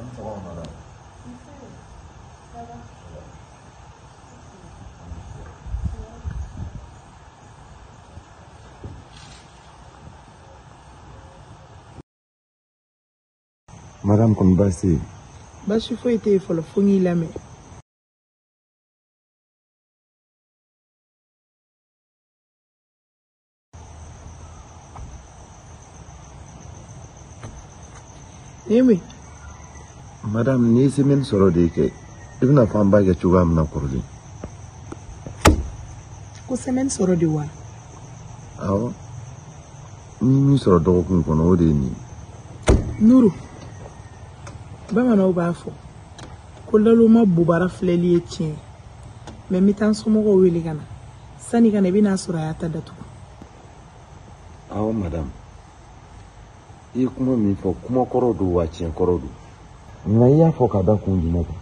Ani sɔgɔma madame. Ça va? Madame kɔni baasi tɛ yen? Baasi foyi tɛ yen fɔlɔ, fo n k'i lamɛn. Nin ye mun ye? Madame, n'i ye semaine sɔrɔ de kɛ, i bɛna fɔ an b'a kɛ cogoya min na kɔrɔlen. Ko semaine sɔrɔ de wa? Awɔ. N ye min sɔrɔ dɔgɔkun kɔnɔ, o de ye nin ye. Nuru, bamananw b'a fɔ ko laloma bobara filɛli ye tiɲɛ ye. Mais n bɛ taa n somɔgɔw wele ka na. Sani ka na, i bɛn'a sɔrɔ a y'a ta datugu. Awɔ madame. I ye kuma min fɔ, kuma kɔrɔ don wa tiɲɛ kɔrɔ don. Nka i y'a fɔ ka da kun jumɛn kan?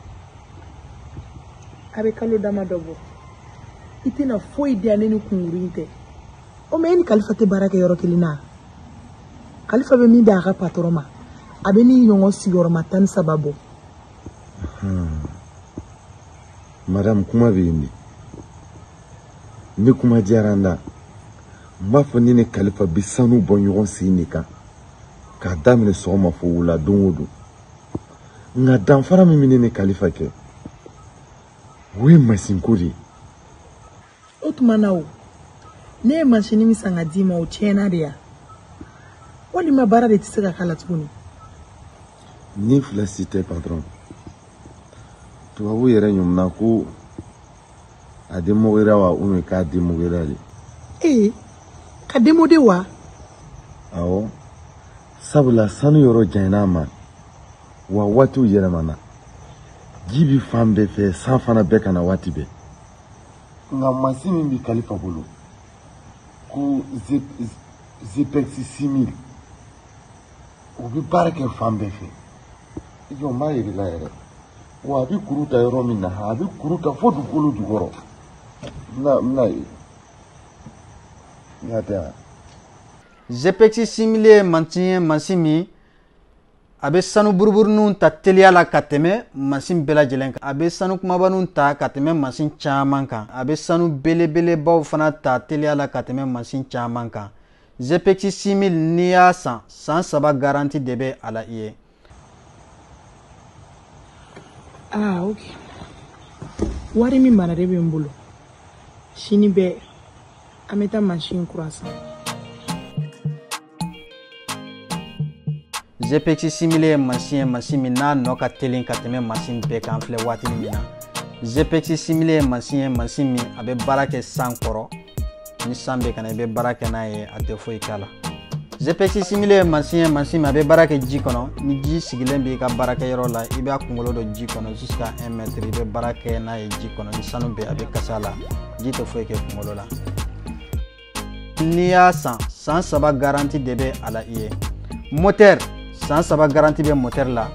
A bɛ kalo dama dɔ bɔ. I tɛna foyi di yan ne ni kunkuru in tɛ. O ma e ni Kalifa tɛ baara kɛ yɔrɔ kelen na? Kalifa bɛ min di a ka patɔrɔn ma, a bɛ ni ɲɔgɔn sigiyɔrɔma 13 bɔ. Madame, kuma bɛ yen de. Ni kuma diyara n da, n b'a fɔ ne ni Kalifa bɛ sanu bɔ ɲɔgɔn sen de kan k'a daminɛ sɔgɔma fo wula don o don. Nka danfara min bɛ ne ni Kalifa kɛ, o ye masinko de ye. O tuma na o, ne ye masini min san ka d'i ma, o tiɲɛna de ya? Walima baara de tɛ se ka k'a la tuguni? Ni fila si tɛ patron. Tubabu yɛrɛ ɲɔmina ko a démodera wa ou bien k'a démodera de. Ee, ka démodé wa? Awɔ, sabula sanu yɔrɔ janyana a ma, wa waatiw yɛlɛmana. Ji bi fan bɛɛ fɛ, san fana bɛɛ ka na waati bɛɛ. Nka mansin min bɛ Kalifa bolo, ko Zepex 6000, o bɛ baara kɛ fan bɛɛ fɛ. I jɔ n b'a yir'i la yɛrɛ. Wa a bɛ kuru ta yɔrɔ min na, a bɛ kuru ta fo dugukolo jukɔrɔ. N bɛna ye. N y'a tɛ yan. Zepex 6000 ye mansin ye, mansin min a bɛ sanu buruburuninw ta teliya la ka tɛmɛ mansin bɛɛ lajɛlen kan. A bɛ sanu kumabaninw ta ka tɛmɛ mansin caman kan. A bɛ sanu belebelebaw fana ta teliya la ka tɛmɛ mansin caman kan. Zepex 6000 n'i y'a san, san 3 garanti de bɛ a la i ye. Ah, ok. Wari min mara de bɛ n bolo. Sini bɛɛ an bɛ taa mansin kura san. Zepex 6000 ye mansin ye, mansin min n'a nɔ ka teli ka tɛmɛ mansin bɛɛ kan filɛ waati min na. Zepex 6000 ye mansin ye, mansin min a bɛ baara kɛ san kɔrɔ. Ni san bɛ ka na, i bɛ baara kɛ n'a ye, a tɛ foyi k'a la. Zepex 6000 ye mansin ye, mansin min a bɛ baara kɛ ji kɔnɔ. Ni ji sigilen b'i ka baarakɛyɔrɔ la, i b'a kunkolo don ji kɔnɔ jusqu'à 1 mètre, i bɛ baara kɛ n'a ye ji kɔnɔ. Ni sanu bɛ, a bɛ kasa la, ji tɛ foyi kɛ kunkolo la. N'i y'a san, san 3 garanti de bɛ a la i ye. Moteur, san 3 garanti bɛ moteur la.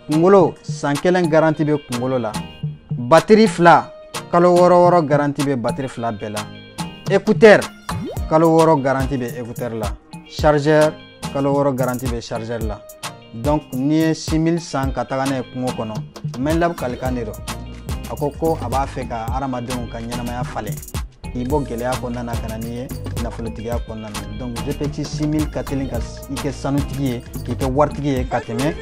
Kunkolo, san 1 garanti bɛ kunkolo la. Batterie 2, kalo 6 garanti bɛ batterie 2 bɛɛ la. Écouteur, kalo 6 garanti bɛ écouteur la. Chargeur, kalo 6 garanti bɛ chargeur la. Donc n'i ye 6000 san ka taga n'a ye kungo kɔnɔ, Minlab kalikan de don. A ko ko a b'a fɛ ka hadamadenw ka ɲɛnamaya falen. K'i bɔ gɛlɛya kɔnɔna na ka na n'i ye nafolotigiya kɔnɔna na. Donc Zepex 6000 ka teli ka i kɛ sanutigi ye, k'i kɛ waritigi ye ka tɛmɛ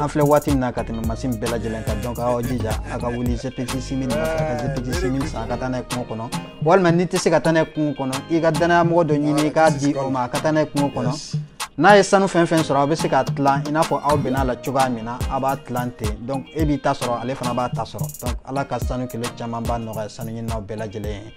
an filɛ waati min na, ka tɛmɛ mansin bɛɛ lajɛlen kan. Donc aw jija a ka wuli Zepex 6000 nɔfɛ, a ka Zepex 6000 san, a ka taa n'a ye kungo kɔnɔ. Walima n'i tɛ se ka taa n'a ye kungo kɔnɔ, i ka danayamɔgɔ dɔ ɲini, i k'a di o ma, a ka taa n'a ye kungo kɔnɔ. N'a ye sanu fɛn fɛn sɔrɔ, aw bɛ se k'a tilan i n'a fɔ aw bɛn'a la cogoya min na, aw b'a tilan ten. Donc e b'i ta sɔrɔ, ale fana b'a ta sɔrɔ. Donc Ala ka sanu kilo caman ba nɔgɔya sanu ɲininaw bɛɛ lajɛlen ye.